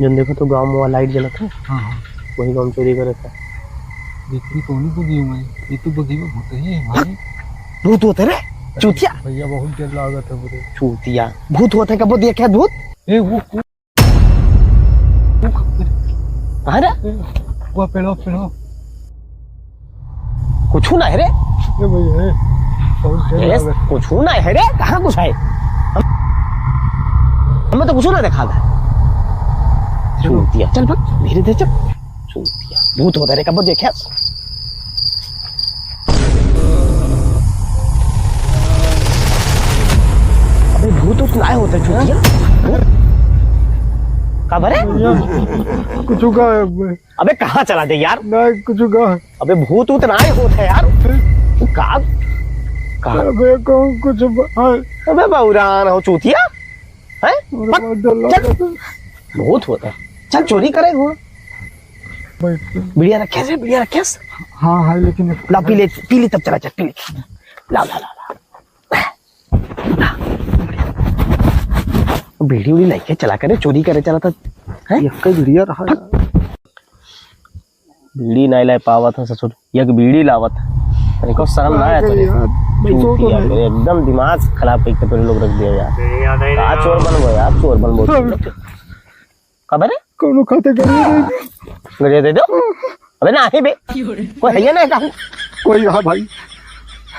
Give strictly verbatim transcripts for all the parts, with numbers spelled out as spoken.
जौन देखो तो गाँव में लाइट जलत है, हाँ, हाँ। वही गाँव में चोरी करत है। देखी कौन बगिया में, ये तो बगिया में भूत है भाई। भूत होत है रे, चूतिया। भैया बहुत डर लागत है मुझे। चूतिया, भूत होत है, कबो देखे भूत? ए, वो, वो, वो कहाँ रे? ए, वो पेड़ो, पेड़ो। कुछ ना है रे। ए भैया, ए, बहुत डर ए, लागत। कुछ ना है रे, कहाँ कुछ है? हम, हमें तो कुछ ना देखा था। चलो। चूतिया, चल भाग, धीरे धीरे चल। चूतिया, भूत होत है रे, कब देखे? अबे भूत उत ना होत है, चूतिया। का बरे? भैया, कुछ का है? अबे कहाँ चला दे यार? नहीं, कुछ कहा। अबे भूत ऊत नाहीं होत है यार। तू का, का? अबे कौन कुछ ब-, हाँ। अबे बौरान हो चूतिया, हैं? अरे बहुत डर लग रहा था। भूत होत है। चल चोरी करे हो। भाई। बीड़िया रखे से, बीड़िया रखे से। हाँ, हाँ, लेकिन एक ला पी ले, पी ले तब चला चल, पी ले। ला, ला, ला, ला। बीड़ी उड़ी लइके चला करे, चोरी करे चला था, हैं? एक ही बीड़िया रहा यार। बीड़ी नाहीं लाइ पावत है ससुर, एक बीड़ी लावत है। तनिको शर्म ना आया अरे तोरे? यार, बैठो तो चूतिया नहीं। तोरे, एकदम दिमाग खराब करके तोरे लोग रख दिया यार। बीड़ी याद आई का नहीं चोर हो। बनबो यार, चोर बनबो। हाँ। का बरे? कौनो खाते गड़िया दे दे। गड़िया दे दो। अबे ना है बे। कोई है या ना है का? कोई रहा भाई।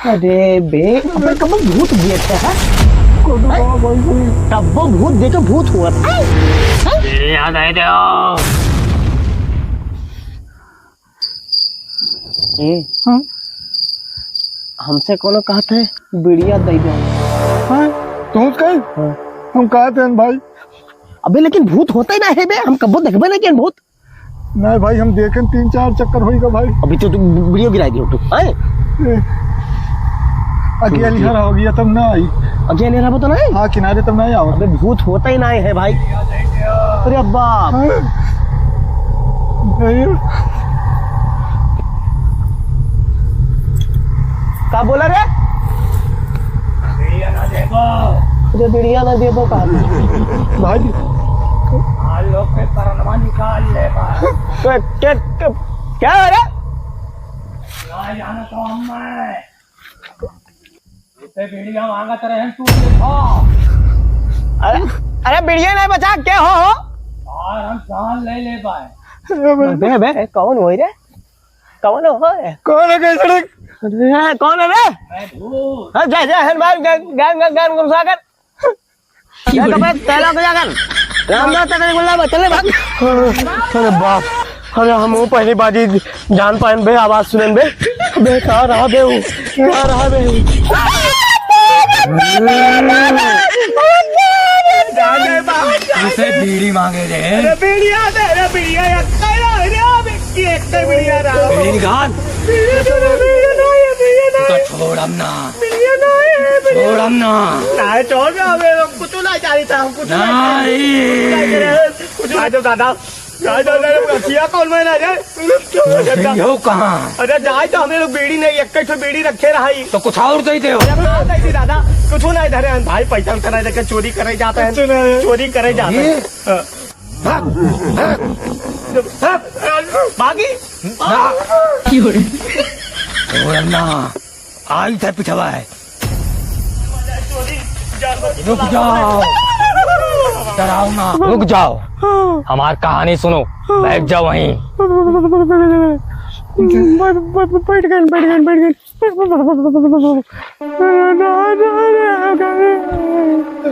अरे बे, अबे कब भूत दिए थे, हैं? कौनो हैं? रहा भाई कोई। तब वो भूत देखे भूत हुआ था। हैं? हैं? गड़िया दे दो। ए, हाँ? हमसे कौनो कहत है, बीड़िया दे दे। हाँ? तू कहे? हाँ। हम कहत हैं भाई। अबे लेकिन भूत होत ही ना है बे, हम कबो देखबे ना किया भूत। नहीं भाई, हम देखेन तीन चार चक्कर होइगा भाई। अभी तो तू बीड़ियो गिराइ दियो तू, हैं? ए, अगे चूतिया। लिहर हो गया तब ना आई। अगे लिहर हो तो नहीं? हाँ, किनारे तब नहीं आओ। अबे भूत होत ही ना है भाई। अरे बाप। हाँ। नहीं। का बोला रे? बीड़िया ना देबो। अरे बीड़िया ना देबो का? भाई। आज लोग के परनमा निकाल ले बा। क्या, क्या, क्या, क्या है रे? ना जानो तो हम मैं। इतने बीड़िया मांगत रहे हैं, तू देखो। अरे, अरे बीड़िया नहीं बचा, क्या हो, हो? और हम जान ले ले पाए। बे, बे, कौन होई रे? कौन हो? कौन है कैसे? अरे, कौन है रे? मैं भूत। हाँ, जय, जय हनुमान, ज्ञान, ज्ञान, ज्ञान, ज्ञान गुरु सागर। ये तो मैं तेरा को जाकर। रामनाथ तेरे को ला, चले भाग। अरे बाप, अरे हम वो पहली बाजी जान पाएन बे, आवाज सुनेन बे। बे, कहाँ रहा बे वो? कहाँ रहा बे वो? इसे बीड़ी मांगे रे। अरे बीड़िया दे रे, बीड़िया, एक कई रहा रे, अब एक, एक कई बीड़िया रहा। बीड़ी निकाल। बीड़िया दे रे, बीड़िया ना है, बीड़िया ना तो है। छोड़ हम ना। बीड़िया ना है, बीड़िया। छोड़ हम ना। ना, छोड़ ना, हमें कुछ ना चाहिए था, हम कुछ ना चाहिए। नहीं। कुछ ना दो दादा। जाए तो, जाए तो, रखिया कौन में ना जाए? तो देंगे हो कहाँ? अरे जाए तो हमें लोग बीड़ी नहीं, एक ही ठो बीड़ी रखे रहा ही। तो कुछ और दे दे हो। अरे ना दे दी दादा, कुछ नहीं धरे हैं भाई, पैसा उठा नहीं देखे, चोरी करे जाते हैं, कुछ नहीं। चोरी करे जाते हैं। ये? हाँ। भाग, भाग। भाग। बागी। ना। और ना। आई थे पिछवा है। रुक जाओ, डराओ ना। रुक जाओ, हमार कहानी सुनो, बैठ जाओ वहीं। बैठ, बैठ, बैठ गए, बैठ गए, बैठ गए।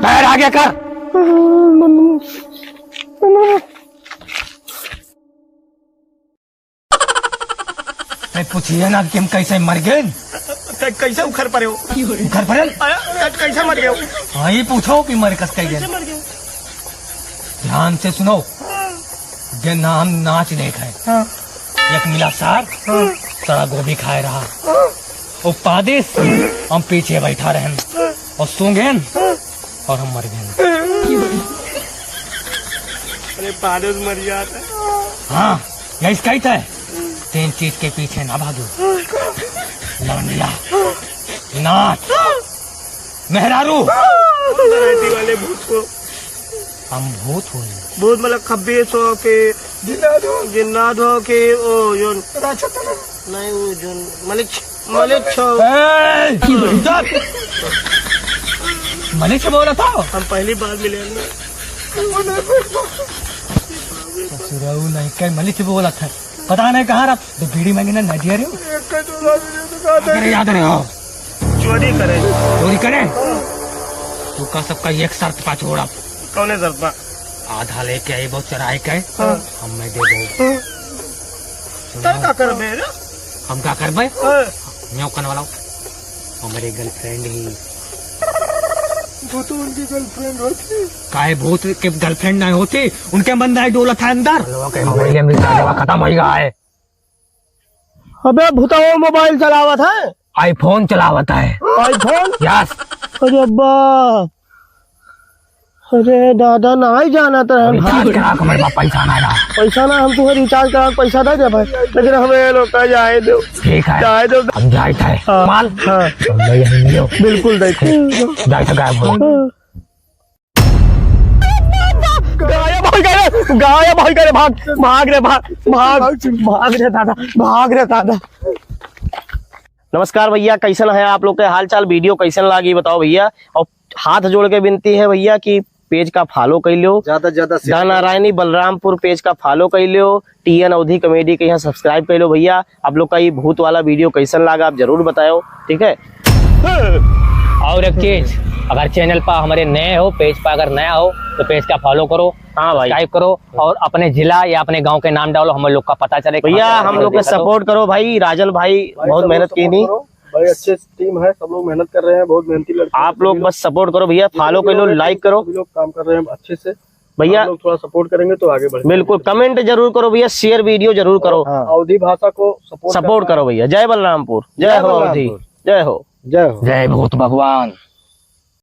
पैर आगे कर। मैं पूछिए ना कि हम कैसे मर गए। कै-, कैसे उखर पड़े हो? उखर पड़े? अरे, कै-, कैसे मर गए हो? हाँ, ये पूछो कि मर कस कैसे कैसे? मर गए हो? ध्यान से सुनो। हाँ। जे ना हम नाच देख है। हाँ। एक मिला सार, हाँ। सारा गोभी खाए रहा। हाँ। वो पादिस, हम पीछे बैठा रहन। हाँ। और सूंघेन, हाँ। और हम मर गए। अरे पादिस मर जाता। हाँ। यही शिकायत है। तीन चीज के पीछे ना भागो। लवंडिया, नाच, मेहरारू। वैरायटी वाले भूत को। हम भूत होई। भूत मतलब खब्बीस हो के, जिन्नाद हो। जिन्नाद हो के, ओ, जोन राक्षस। नहीं, वो जोन मलिक, मलिक छो। ए, इधर। मलिक से बोला था? हम पहली बार मिले हैं। ससुराऊ नहीं, कई मलिक से बोला था। पता नहीं कहाँ रहा। तो बीड़ी मांगे ना, ना दिया रे। एक का चोरा भी नहीं तो कहा था। अरे याद रहे हो। चोरी करे। चोरी करे? तू का सबका एक शर्त पा छोड़ा। कौने शर्त पा? आधा लेके आई वो चुराए के। हाँ। हम मैं दे दो। हाँ। सुनो। तब का करबे रे? हम का करबे? हाँ। न्यों कन वाला। हमारे girlfriend ही। वो तो उनकी girlfriend होती। काहे भूत के girlfriend नहीं होती? उनके मन नहीं डोला था अंदर। लोगों के मोबाइल में खत्म हो गया है। अबे भुतवा मोबाइल चलावत है। iPhone चलावत है। iPhone? Yes। अरे अब्बा, अरे दादा, नाहीं जानत रहन। Recharge करा के हमारे पास पैसा ना रहा। पैसा ना, हम तुहे recharge करा के पैसा दे देबे, लेकिन हमें ये लोग का जाए दो। ठीक है। जाए दो। हम जाइत है। हाँ। माल? हाँ। तो मैं यहीं मिलो। बिल्कुल देखो। जाइत है, गायब हो। हाँ। गायब हो गए, गायब हो गए, भाग, भाग रे, भाग, भाग, भाग रे दादा, भाग रे दादा। नमस्कार भइया, कइसन है आप लोग के हाल चाल? Video कइसन लागी बताओ भइया। और हाथ जोड़ के विनती है भइया कि page का follow कइ लो। ज्यादा से ज्यादा share दान करो। नारायणी बलरामपुर page का follow कइ लो। टीएन अवधी comedy के यहाँ subscribe कइ लो भइया। आप लोग का ये भूत वाला video कइसन लागा आप जरूर बतायो, ठीक है? और एक चीज, अगर channel पर हमारे नए हो, page पर अगर नया हो तो page का follow करो, हाँ भाई। Subscribe करो और अपने जिला या अपने गांव के नाम डालो, हम लोग का पता चले भइया। कहाँ से हम लोग के देखा तो। Support करो भाई, राजन भाई भाई, बहुत सब लोग मेहनत की support नहीं। करो। भाई, अच्छे team है, सब लोग मेहनत कर रहे हैं, बहुत मेहनती लड़के हैं आप लोग सभी लोग। बस support करो भइया, follow कर लो, like करो। सभी लोग काम कर रहे हैं अच्छे से। भइया, आप लोग थोड़ा support करेंगे तो आगे बढ़ेंगे। बिल्कुल, comment जरूर करो भइया, share video जरूर करो। हाँ। अवधी भाषा को support support करना करो है। भइया। जय बलरामपुर, जय जय हो अवधी, बलरामपुर। जय हो। जय हो। जय भूत भगवान।